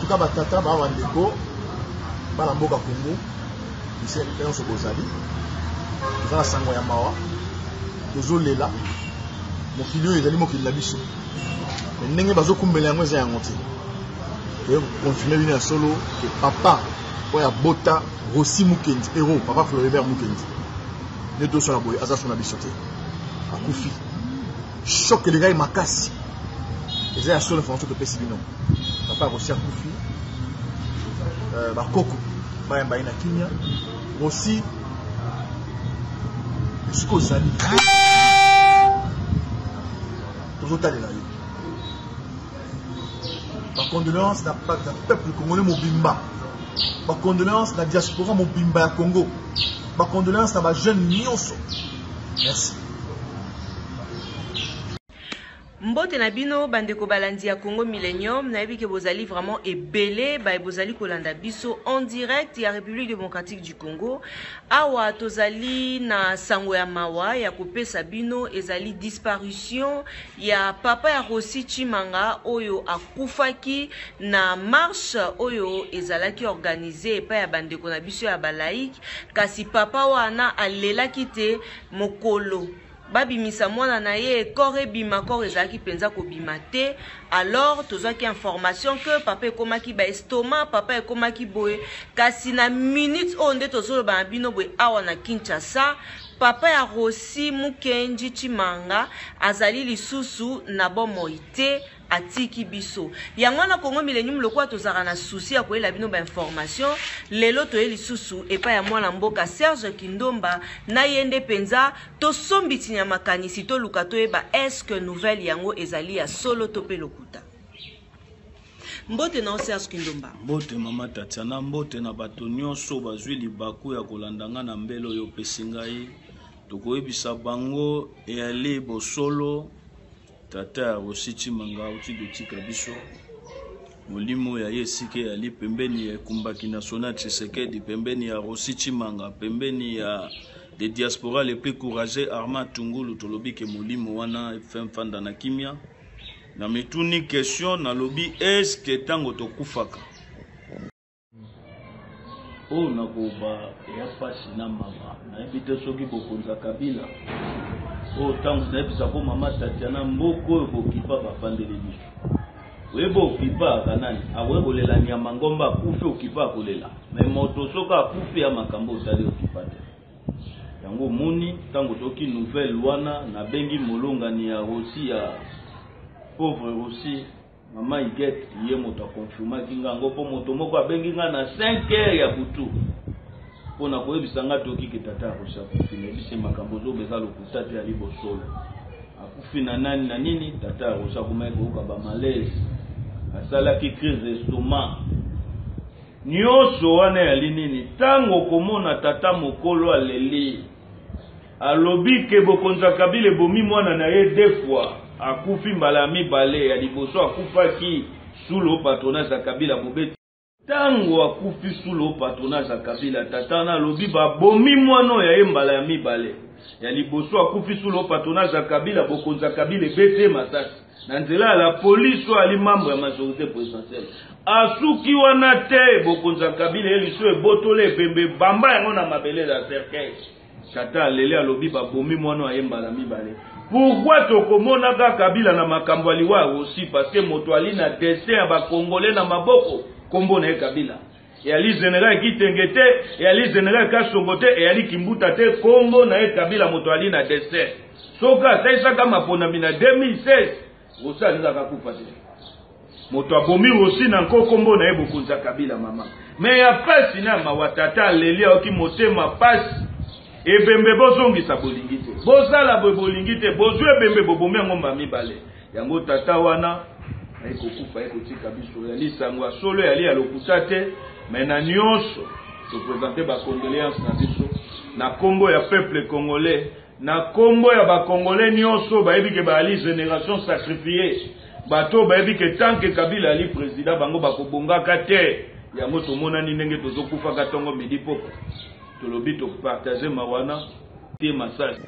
Tout cas ba tata ba bandeko bana mboka Congo bisika nyonso bozali toza na sango ya mawa tozolela mokili oyo ezali mokili na biso me ndenge bazokumbela yango eza yango te toye koconfirme bino ya solo ke papa oyo abota Rossy Mukendi hero papa Floribert Mukendi nde tosala boye aza so na biso te akufi choc elekaki makasi eza ya solo information topesi bino papa Rossy akufi euh, bakoko bayamba ye na kimia Rossy esika ozali tozotalela yo bacondoléance na peuple congolais mobimba bacondoléance na diaspora mobimba ya congo bacondoléance na bajeune nyonso merci Mbote na bino bandeko balandi ya Congo Millennium, nayebi ke bozali vraiment ebele baye bozali kolanda biso en direct ya République démocratique du Congo. Awa tozali na sango ya mawa ya kopesa bino ezali disparition ya papa ya Rossy Tshimanga oyo akufaki na marche oyo ezalaki organise epai ya bandeko na biso ya ba laïque, kasi papa wana alelaki te mokolo babimisa mwana na ye corps ebima corps ezalaki mpenza kobima te alors tozwaki information que papa ekomaki ba estomac papa ekomaki boye kasi na minute oyo nde tozoloba na bino boye awa na Kinshasa papa ya Rossy Mukendi Tshimanga azali lisusu na bomoi te atiki biso. Yango wana Congo Millennium lokola tozalaka na souci ya koyela bino ba information, lelo toye lisusu epai ya mwana mboka Serge Kindomba na ye nde penza tosombitinya makanisi toluka toyeba est-ce que nouvelle yango ezali ya solo to pe lokuta. Mbote na yo Serge Kindomba. Mbote mama Tatiana, mbote na bato nyonso bazwi libaku ya kolanda ngai na mbele oyo opesi ngai. Tokoyebisa bango eyali bosolo. Tata ya Rossy Tshimanga auti kotika biso. Molimo ya ye esika eyali pembeni ya ekumbaki national Tshisekedi, pembeni ya Rossy Tshimanga, pembeni ya de diaspora le plus courageux Armand Tungulu, tolobi ke molimo wana efanda na kimia. Na mituni question nalobi est-ce que tango tokufaka Oyo nakoba eya pasi na mawa nayebi te soki bokonzi ya kabila oyo ntango nayebisa ko mama tatiana mboka oyo bokipa bafandeli biso oyebi okipa aka nani akoki kolela nyama ngomba akufi okipa akolela me moto soki akufi ya makambo otali okipa te yango omoni ntango toki nouvelle wana nabengi molongani ya rosi ya pauvre rosi Maman Huguette ye moto a confirmaki nga yango mpo moto moko abengi nga na 5 heures ya butu mpo na koyebisa nga toki ke tata ya Rossy akufi. Nayebisi ye makambo ozoba eza lokuta te, ali bosolo. Akufi na nani na nini? Tata ya Rossy akomaki koyoka ba malaise, asalaki crise d'estomac. Nionso wana eyali nini? Tango okomona tata mokolo aleli Alobi que bokonzi ya Kabila ebomi mwana na ye deux fois, akufi mbala ya mibale, ya liboso akufaki sous le haut patronage ya Kabila bobeti Tango akufi sous le haut patronage ya Kabila, tata wana alobi babomi mwana oyo ya ye mbala ya mibale, ya liboso akufi sous le haut patronage ya Kabila, bokonzi ya Kabila ebeti ye masasi na nzela ya la police oyo ali membre ya majorite presidentielle. Asuki wana te, bokonzi ya Kabila ye liso ebotoli ebembe ebamba yango na mabele ya cercueil. Tata aleli alobi babomi mwana oyo aye mbala mibale. Pourquoi tokomonaka Kabila na makambo ya liwa ya Rossy? Parce que moto ali na destin ya ba Congolais na maboko, kombo na ye Kabila. Eyali general Kitenge te, eyali general Kasongo te, eyali Kimbuta te, kombo na ye Kabila moto ali na destin. Soki asalisaka maponami na 2016, Rossy alingaka kufa te. Moto abomi Rossy na nko kombo na ye bokonzi ya Kabila mama. Mais ya pasi na mawa tata aleli ayoki motema pasi. Ebembe bozongisa bolingi te. Bosala boye bolingi te. Bozwi ebembe bobomi yango mba mibale. Yango tata wana aye kokufa aye kotika biso. Yali sango ya solo yali ya lokuta te. Mais na nionso to presenter ba condoleances na biso na kombo ya peuple congolais Na kombo ya ba congolais nionso bayebi ke baali generation sacrifiee, bato oyo bayebi ke tant que Kabila ali president bango bako bongaka te, yango tomonani ndenge tozo kufaka tongo midi pokwa, tolobi to partager mawa na te masasi.